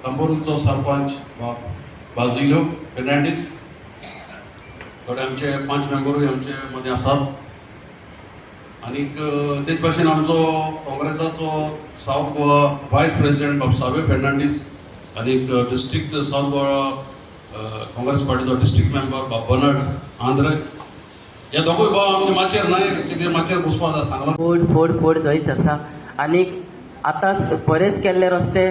तांबोरूलचो सरपंच बाब बाजिलो फेर्नांडीस, थोडे आमचे पंच मेंबरूय आमचे मदीं आसात. आनीक तेच भाशेन आमचो काँग्रेसाचो सावथ गोवा वायस प्रेसिडेंट बाब साव्यो फेर्नांडीस आनीक डिस्ट्रिक्ट सावथ गोवा काँग्रेस पार्टीचो डिस्ट्रिक्ट मेंबर बाब बर्नर्ड आंद्रे, हे दोगूय भाव आमचे माचयेर न्हय कितें माचयेर बसपा जाय सांगलां. फोड फोड फोड थंयच आसा. आनीक आतांच बरेच केल्ले रस्ते,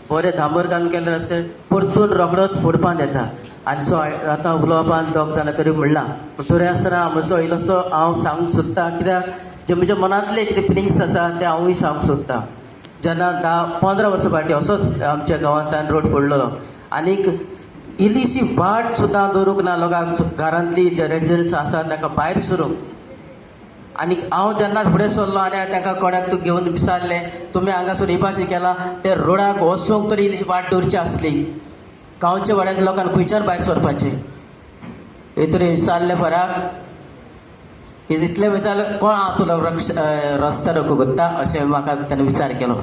बरे धांबर घालून केल्ले रस्ते परतून रोखडोच फोडपांत येता. आनी सो आतां उलोवपान दोग जाणां तरी म्हणलां, पूण तरी आसतना म्हजो इल्लोसो हांव सांगूंक सोदता, कित्याक जे म्हज्या मनांतले कितें फिलिंग्स आसा ते हांवूय सांगूंक सोदता. जेन्ना 10-15 वर्सां फाटीं असोच आमच्या गांवांतल्यान रोड पडलेलो आनीक इल्लीशी वाट सुद्दां दवरूंक ना लोकांक, घरांतली जे रेजिडंट्स आसा ताका भायर सरूंक. आनी हांव जेन्ना फुडें सरलो आनी हांवें तांकां कोणाक तूं घेवन विचारलें, तुमी हांगासर ही भाशेन केलां, ते रोडाक वचूंक तरी इल्लीशी वाट दवरची आसली, गांवच्या वाड्यांत लोकांक खंयच्यान भायर सरपाचें हे तरी विचारलें फराक. इतलें विचारलें, कोण हांव तुलो रस्त्यार रोको करता अशें म्हाका ताणें विचार केलो.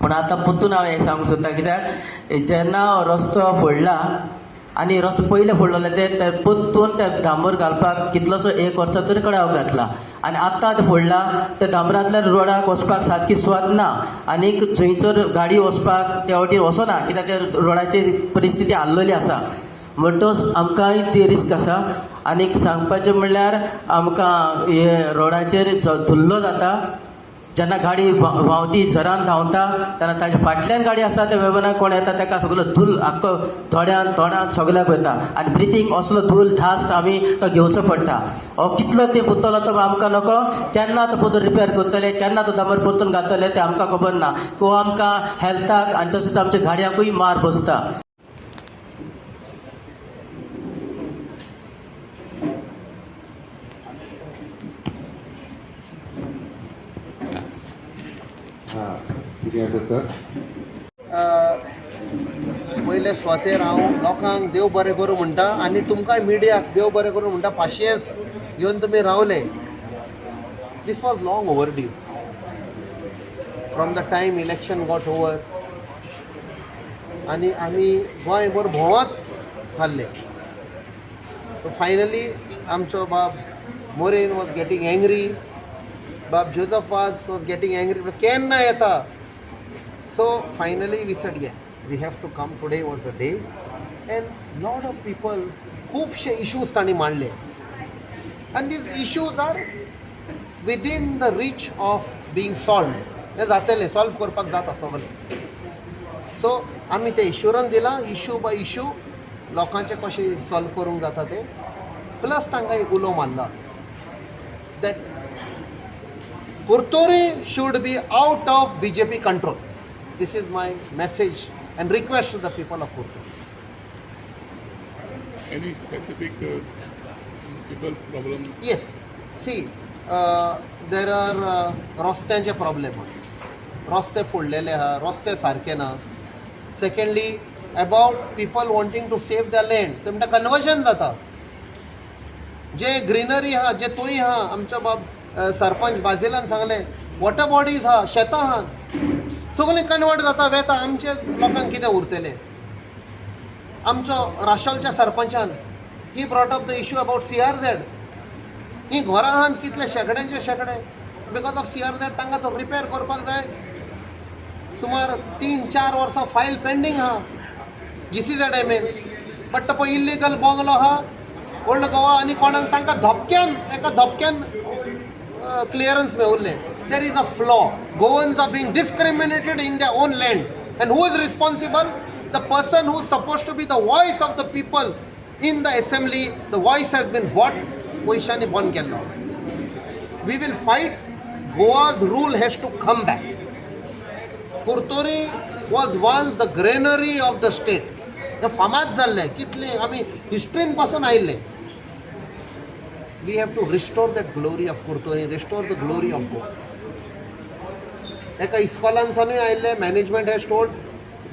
पूण आतां परतून हांव हें सांगूंक सोदता, कित्याक जेन्ना रस्तो फोडला आनी रस्तो पयले फोडलेले ते परतून ते डांबर घालपाक कितलोसो एक वर्सा तरी कळाव घातला. आनी आतां ते फोडला ते डांबरांतल्यान रोडाक वचपाक सारकी सुवात ना आनीक थंयसर गाडी वचपाक त्या वटेन वचना, कित्याक ते रोडाची परिस्थिती आहलेली आसा. म्हणटच आमकांय ती रिस्क आसा. आनीक सांगपाचें म्हणल्यार आमकां हे रोडाचेर जो धुल्लो जाता, जेन्ना गाडी व्हांवती झरान धांवता तेन्ना ताच्या फाटल्यान गाडी आसा त्या वेवनाक कोण येता ताका सगलो धूल आख्खो दोळ्यान तोंडान सगल्याक वयता आनी ब्रिथींग असलो धूल धास्ट आमी तो घेवचो पडटा. हो कितलो तेंप उरतलो तो आमकां नको, केन्ना तो परतून रिपेर करतले, केन्ना तो डांबर परतून घालतले तें आमकां खबर ना. किंवा आमकां हेल्थाक आनी तशेंच आमच्या गाडयांकूय मार बसता. कितें जाता सर? पयले सुवातेर हांव लोकांक देव बरें करूं म्हणटा आनी तुमकांय मिडियाक देव बरें करूं म्हणटा. पाशियेंस घेवन तुमी रावले. This was long overdue. From the time election got over आनी आमी गोंयभर भोंवत थारले. सो फायनली आमचो बाब मोरेन वॉज गेटींग एंग्री, बाब Joseph Vaz was getting angry, केन्ना येता. So finally we said yes, we have to come. Today was the day and lot of people, खुबशे इश्यूज तांणी मांडले आनी these issues are within the reach of being solve. हें जातलें, solve करपाक जाता सगळें. सो आमी तें इश्युरन्स दिलां, इश्यू बाय इश्यू लोकांचें कशें सॉल्व करूंक जाता तें. प्लस तांकां एक उलो मारला that Curtorim should be out of BJP control. This is my message and request to the people of Curtorim. Any specific people problem? Yes, see, there are रस्त्यांचे प्रॉब्लेम, रस्ते फोडलेले आहा, रस्ते सारके ना. Secondly, about people wanting to save the land, ते म्हणटा conversion जाता. जे greenery आहा, जे तोय आहा, आमच्या बाब सरपंच बाजेलान सांगलें, वॉटर बॉडीज आहा, शेतां आहा, सगळीं कन्वर्ट जाता वेता. आमच्या लोकांक कितें उरतलें? आमचो राशोलच्या सरपंचान he brought up the issue about CRZ. ही घरां आहात कितले शेंकड्यांचे शेंकडे, because of CRZ तांकां तो रिपेर करपाक जाय. सुमार 3-4 वर्सां फायल पेंडींग आहा GCZ I mean. But तो पळय इल्लीगल बंगलो आहा ओल्ड गोवा आनी कोणाक तांकां धपक्यान एका धपक्यान clearance मेवल्लें. There is a flaw. Goans are being discriminated in their own land. And who is responsible? The person who is supposed to be the voice of the people in the assembly, the voice has been bought, पयशांनी बंद केल्लो. We will fight. Goa's rule has to come back. Curtorim was once the granary of the state. हे फामाद जाल्लें, कितले आमी हिस्ट्रीन पासून आयिल्ले. We have to restore that glory of Curtorim, restore the glory of Goa. एका इस्कॉलांसानूय आयिल्लें, मॅनेजमेंट हॅज टोल्ड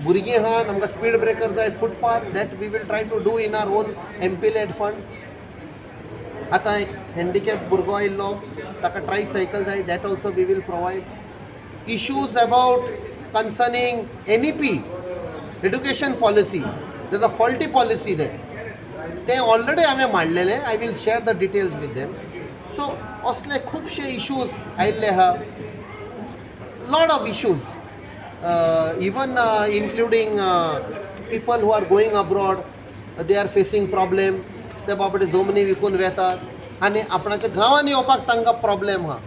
भुरगीं आहात, आमकां स्पीड ब्रेकर जाय, footpath, that we will try to do in our own MP led fund. आतां एक handicap भुरगो आयिल्लो, ताका ट्रायसायकल जाय, that also we will provide. Issues about concerning NEP, Education policy, there a faulty policy there. ते already हांवें मांडलेले. I will share the details with them. So असले खुबशे इशूज आयिल्ले आहा, lot of issues, even including people who are going abroad, they are facing problem. ते बाबडे जमनी विकून वेतात आनी आपणाच्या गांवांनी येवपाक तांकां प्रॉब्लेम आहा.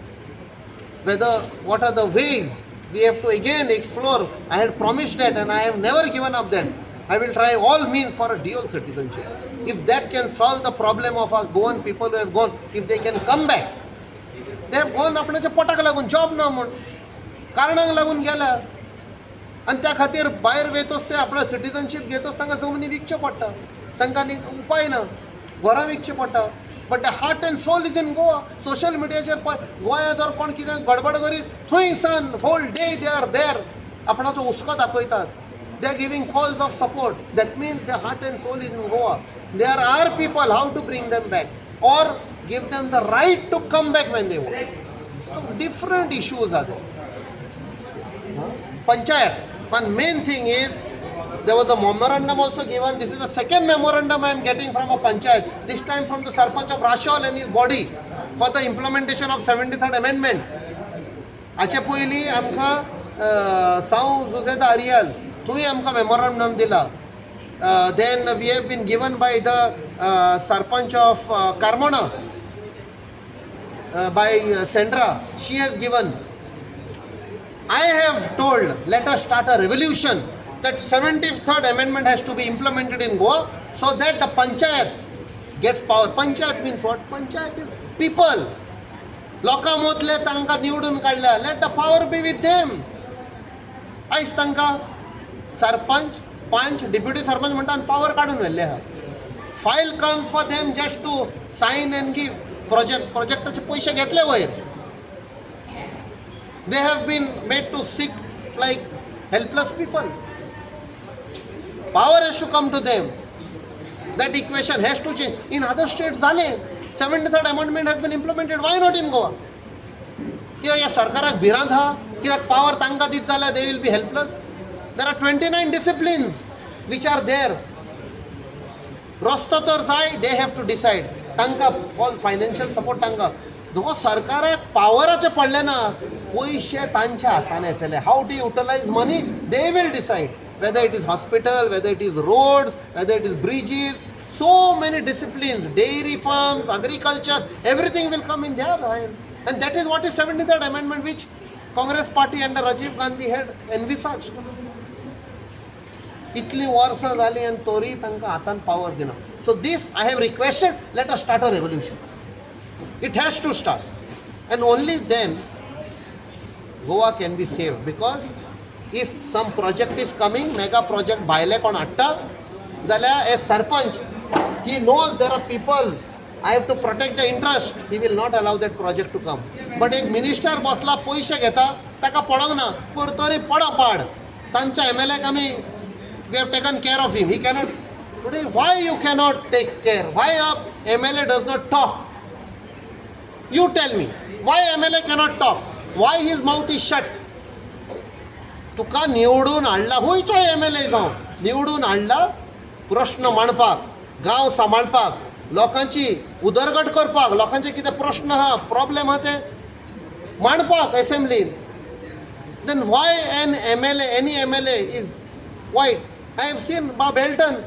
Whether, what are the ways we have to again explore. I had promised that and I have never given up that. I will try all means for a dual citizenship. If that can solve the problem of our Goan people who have gone, if they can come back. They have gone आपणाच्या पोटाक लागून, job ना म्हूण कारणांक लागून गेल्या आनी त्या खातीर भायर वयतच ते आपणा सिटीजनशीप घेतच तांकां जमनी विकच्यो पडटा. तांकां आनी उपाय ना, घरां विकचीं पडटा, but the heart and soul is in Goa. Social मिडियाचेर पळय, गोंयांत जर कोण कितें गडबड करीत थंय सान whole day they are there. आपणाचो हुस्को दाखयतात. They are giving calls of support. That means the heart and soul is in Goa. There are people, how to bring them back or give them the right to come back when they want. So different issues are there. Panchayat. One main thing is there was a memorandum also given. This is the second memorandum I am getting from a panchayat. This time from the Sarpanch of Rachol and his body for the implementation of 73rd Amendment. हाचे पयलीं आमकां सांव Jose the Areal थंय आमकां memorandum दिला. Then we have been given by the Sarpanch of Carmona, by Sandra, she has given. I have told, let us start a revolution that 73rd Amendment has to be implemented in Goa so that the panchayat gets power. Panchayat means what? Panchayat is people. लोकां मदले तांकां निवडून काडल्या. Let the power be with them. आयज तांकां सरपंच, पंच, deputy sarpanch म्हणटा आनी पावर काडून व्हेल्ले आहा. File come for them just to sign and give. Project, प्रोजेक्टाचे पयशे घेतले वयर. They have been made to sit like helpless people. Power has to come to them. That equation has to change. In other states जालें, 73rd Amendment has been implemented. Why not in Goa? कित्याक ह्या सरकाराक भिरांत आहा? कित्याक power तांकां दीत जाल्यार they will be helpless. There are 29 disciplines which are there. रस्तो तर जाय, they have to decide. तांकां फुल फायनान्शियल सपोर्ट तांकां. हो सरकाराक पावराचें पडलें ना, पयशे तांच्या हातान येतले. How to utilize money, they will decide, whether it is hospital, whether it is roads, whether it is bridges, so many disciplines, dairy farms, agriculture, everything will come in their hand. And that is what is 73rd Amendment, which Congress Party under Rajiv Gandhi had envisaged. इतली वर्सां जालीं आनी तरी तांकां हातान power दिना. So this I have requested, let us start a revolution. It has to start, and only then Goa can be saved, because if some project is coming, mega project भायले कोण हाडटा जाल्यार as sarpanch he knows there are people, I have to protect the interest, he will not allow that project to come. But एक minister बसला, पयशे घेता, ताका पडोंक ना, तरी पडो पाड. तांच्या एमएलएक आमी we have taken care of him. He cannot today. Why you cannot take care? Why a MLA does not talk? You tell me, why MLA cannot talk? Why his mouth is shut? तुका निवडून हाडला, खंयचोय MLA जावं, निवडून हाडला प्रश्न मांडपाक, गांव सांबाळपाक, लोकांची उदरगत करपाक, लोकांचे कितें प्रश्न आहा, प्रॉब्लेम आहा ते मांडपाक एसेंब्लीन. Then why an MLA, any MLA is quiet? I have seen Bob Elton.